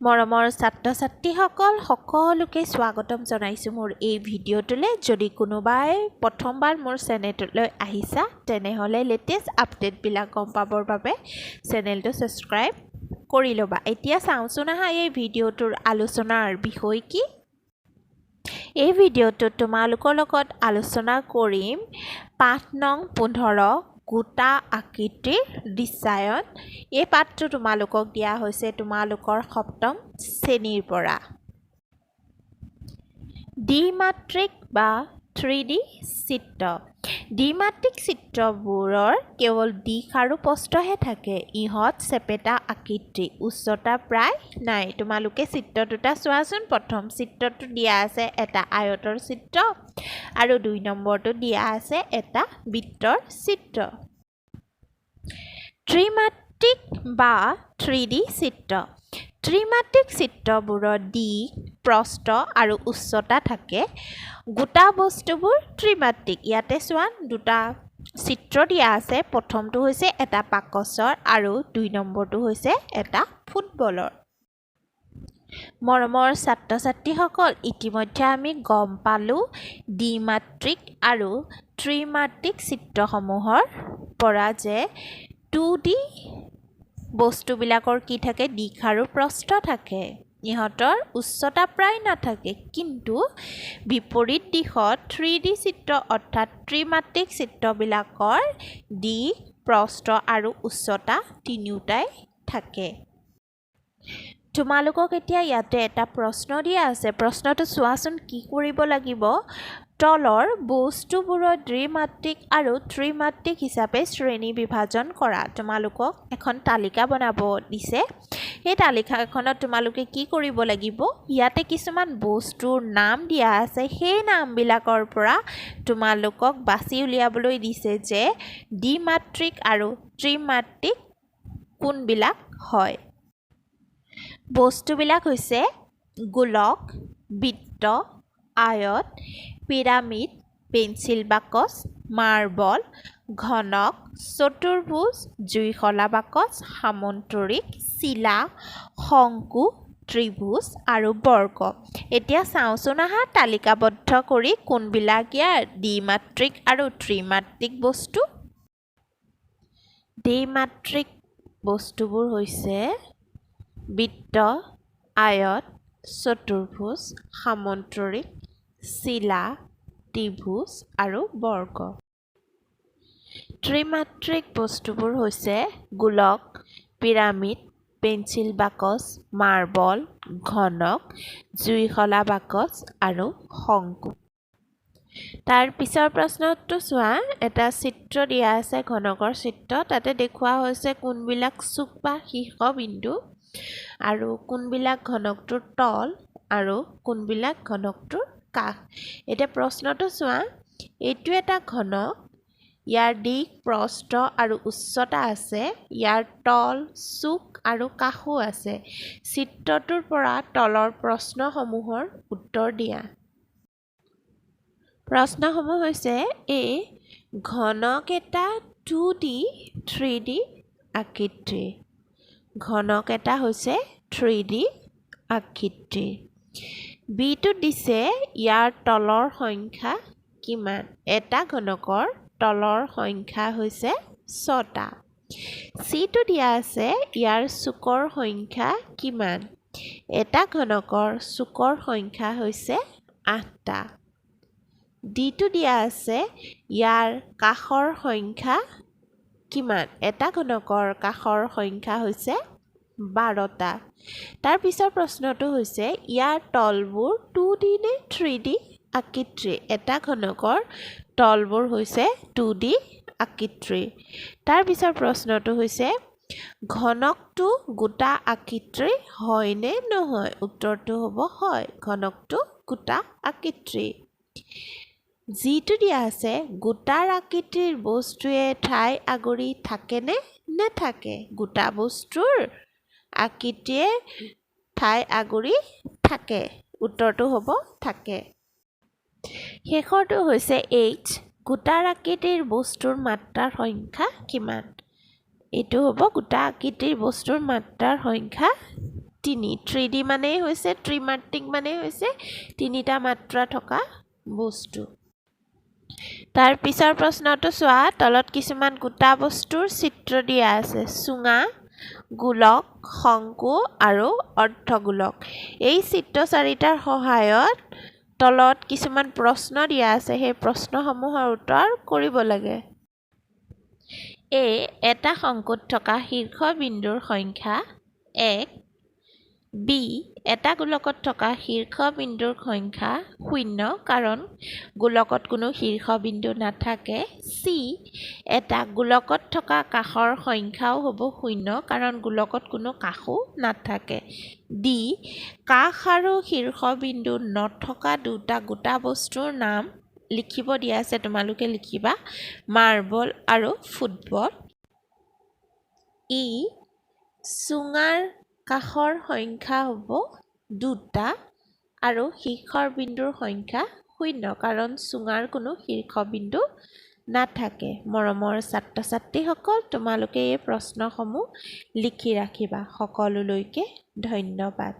মৰমৰ ছাত্ৰ ছাত্ৰীসকল, সকলোকে স্বাগতম জনাইছোঁ মোৰ এই ভিডিঅ'টোলৈ। যদি কোনোবাই প্ৰথমবাৰ মোৰ চেনেলটোলৈ আহিছা, তেনেহ'লে লেটেষ্ট আপডেটবিলাক গম পাবৰ বাবে চেনেলটো ছাবস্ক্ৰাইব কৰি ল'বা। এতিয়া চাওঁচোন আহা, এই ভিডিঅ'টোৰ আলোচনাৰ বিষয় কি। এই ভিডিঅ'টোত তোমালোকৰ লগত আলোচনা কৰিম পাঠ নং 15, গোটা আকৃতিৰ দৃশ্যায়ন। এই পাঠটো তোমালোকক দিয়া হৈছে তোমালোকৰ সপ্তম শ্ৰেণীৰ পৰা। দ্বিমাত্ৰিক বা 3D চিত্ৰ। দ্বিমাত্ৰিক চিত্ৰবোৰৰ কেৱল দিশ আৰু প্ৰস্থহে থাকে। ইহঁত চেপেটা আকৃতিৰ, উচ্চতা প্ৰায় নাই। তোমালোকে চিত্ৰ দুটা চোৱাচোন। প্ৰথম চিত্ৰটো দিয়া আছে এটা আয়তৰ চিত্ৰ আৰু 2 নম্বৰটো দিয়া আছে এটা বৃত্তৰ চিত্ৰ। ত্ৰিমাত্ৰিক বা 3D চিত্ৰ। ত্ৰিমাত্ৰিক চিত্ৰবোৰৰ দিশ, প্ৰস্থ আৰু উচ্চতা থাকে। গোটা বস্তুবোৰ ত্ৰিমাত্ৰিক। ইয়াতে চোৱা, দুটা চিত্ৰ দিয়া আছে। প্ৰথমটো হৈছে এটা বাকচৰ আৰু 2 নম্বৰটো হৈছে এটা ফুটবলৰ। মৰমৰ ছাত্ৰ ছাত্ৰীসকল, ইতিমধ্যে আমি গম পালোঁ দ্বিমাত্ৰিক আৰু ত্ৰিমাত্ৰিক চিত্ৰসমূহৰ পৰা যে 2D বস্তুবিলাকৰ কি থাকে? দিশ আৰু প্ৰস্থ থাকে, ইহঁতৰ উচ্চতা প্ৰায় নাথাকে। কিন্তু বিপৰীত দিশত 3D চিত্ৰ অৰ্থাৎ ত্ৰিমাত্ৰিক চিত্ৰবিলাকৰ দিশ, প্ৰস্থ আৰু উচ্চতা তিনিওটাই থাকে। তোমালোকক এতিয়া ইয়াতে এটা প্ৰশ্ন দিয়া আছে। প্ৰশ্নটো চোৱাচোন, কি কৰিব লাগিব? তলৰ বস্তুবোৰৰ দ্বিমাত্ৰিক আৰু ত্ৰিমাত্ৰিক হিচাপে শ্ৰেণী বিভাজন কৰা। তোমালোকক এখন তালিকা বনাব দিছে। সেই তালিকাখনত তোমালোকে কি কৰিব লাগিব? ইয়াতে কিছুমান বস্তুৰ নাম দিয়া আছে। সেই নামবিলাকৰ পৰা তোমালোকক বাছি উলিয়াবলৈ দিছে যে দ্বিমাত্ৰিক আৰু ত্ৰিমাত্ৰিক কোনবিলাক হয়। বস্তুবিলাক হৈছে গোলক, বৃত্ত, আয়ত, পিৰামিড, পেঞ্চিল বাকচ, মাৰ্বল, ঘনক, চতুৰ্ভুজ, জুইশলা বাকচ, সামন্তৰিক, চিলা, শংকু, ত্ৰিভুজ আৰু বৰ্গ। এতিয়া চাওঁচোন আহা, তালিকাবদ্ধ কৰি কোনবিলাক ইয়াৰ দ্বিমাত্ৰিক আৰু ত্ৰিমাত্ৰিক বস্তু। দ্বিমাত্ৰিক বস্তুবোৰ হৈছে বৃত্ত, আয়ত, চতুৰ্ভুজ, সামন্তৰিক, চিলা, ত্ৰিভুজ আৰু বৰ্গ। ত্ৰিমাত্ৰিক বস্তুবোৰ হৈছে গোলক, পিৰামিড, পেঞ্চিল বাকচ, মাৰ্বল, ঘনক, জুইশলা বাকচ আৰু শংকু। তাৰ পিছৰ প্ৰশ্নটো চোৱা। এটা চিত্ৰ দিয়া আছে, ঘনকৰ চিত্ৰ। তাতে দেখুওৱা হৈছে কোনবিলাক চুক বা শীৰ্ষবিন্দু আৰু কোনবিলাক ঘনকটোৰ তল আৰু কোনবিলাক ঘনকটোৰ কাষ। এতিয়া প্ৰশ্নটো চোৱা। এইটো এটা ঘনক। ইয়াৰ দিশ, প্ৰস্থ আৰু উচ্চতা আছে। ইয়াৰ তল, চুক আৰু কাষো আছে। চিত্ৰটোৰ পৰা তলৰ প্ৰশ্নসমূহৰ উত্তৰ দিয়া। প্ৰশ্নসমূহ হৈছে: এ, ঘনক এটা 2D, 3D আকৃতিৰ। ঘনক এটা হৈছে 3D আকৃতিৰ। বিটোত দিছে, ইয়াৰ তলৰ সংখ্যা কিমান? এটা ঘনকৰ তলৰ সংখ্যা হৈছে ছটা। চিটো দিয়া আছে, ইয়াৰ চুকৰ সংখ্যা কিমান? এটা ঘনকৰ চুকৰ সংখ্যা হৈছে আঠটা। ডিটো দিয়া আছে, ইয়াৰ কাষৰ সংখ্যা কিমান? এটা ঘনকৰ কাষৰ সংখ্যা হৈছে 12টা। তাৰ পিছৰ প্ৰশ্নটো হৈছে, ইয়াৰ তলবোৰ 2D নে 3D আকৃতিৰ? এটা ঘনকৰ তলবোৰ হৈছে 2D আকৃতিৰ। তাৰ পিছৰ প্ৰশ্নটো হৈছে, ঘনকটো গোটা আকৃতিৰ হয় নে নহয়? উত্তৰটো হ'ব হয়, ঘনকটো গোটা আকৃতিৰ। যিটো দিয়া আছে, গোটাৰ আকৃতিৰ বস্তুৱে ঠাই আগুৰি থাকেনে নেথাকে? গোটা বস্তুৰ আকৃতিয়ে ঠাই আগুৰি থাকে। উত্তৰটো হ'ব থাকে। শেষৰটো হৈছে এইচ, গোটাৰ আকৃতিৰ বস্তুৰ মাত্ৰাৰ সংখ্যা কিমান? এইটো হ'ব গোটা আকৃতিৰ বস্তুৰ মাত্ৰাৰ সংখ্যা তিনি। 3D মানেই হৈছে, ত্ৰিমাত্ৰিক মানেই হৈছে তিনিটা মাত্ৰা থকা বস্তু। তাৰ পিছৰ প্ৰশ্নটো চোৱা। তলত কিছুমান গোটা বস্তুৰ চিত্ৰ দিয়া আছে, চুঙা, গোলক, শংকু আৰু অৰ্ধগোলক। এই চিত্ৰ চাৰিটাৰ সহায়ত তলত কিছুমান প্ৰশ্ন দিয়া আছে, সেই প্ৰশ্নসমূহৰ উত্তৰ কৰিব লাগে। এ, এটা শংকুত থকা শীৰ্ষবিন্দুৰ সংখ্যা 1। বি, এটা গোলকত থকা শীৰ্ষবিন্দুৰ সংখ্যা 0, কাৰণ গোলকত কোনো শীৰ্ষবিন্দু নাথাকে। চি, এটা গোলকত থকা কাষৰ সংখ্যাও হ'ব 0, কাৰণ গোলকত কোনো কাষো নাথাকে। ডি, কাষ আৰু শীৰ্ষবিন্দু নথকা দুটা গোটা বস্তুৰ নাম লিখিব দিয়া আছে, তোমালোকে লিখিবা মাৰ্বল আৰু ফুটবল। ই, চুঙাৰ কাষৰ সংখ্যা হ'ব 2টা আৰু শীৰ্ষৰ বিন্দুৰ সংখ্যা 0, কাৰণ চুঙাৰ কোনো শীৰ্ষবিন্দু নাথাকে। মৰমৰ ছাত্ৰ ছাত্ৰীসকল, তোমালোকে এই প্ৰশ্নসমূহ লিখি ৰাখিবা। সকলোলৈকে ধন্যবাদ।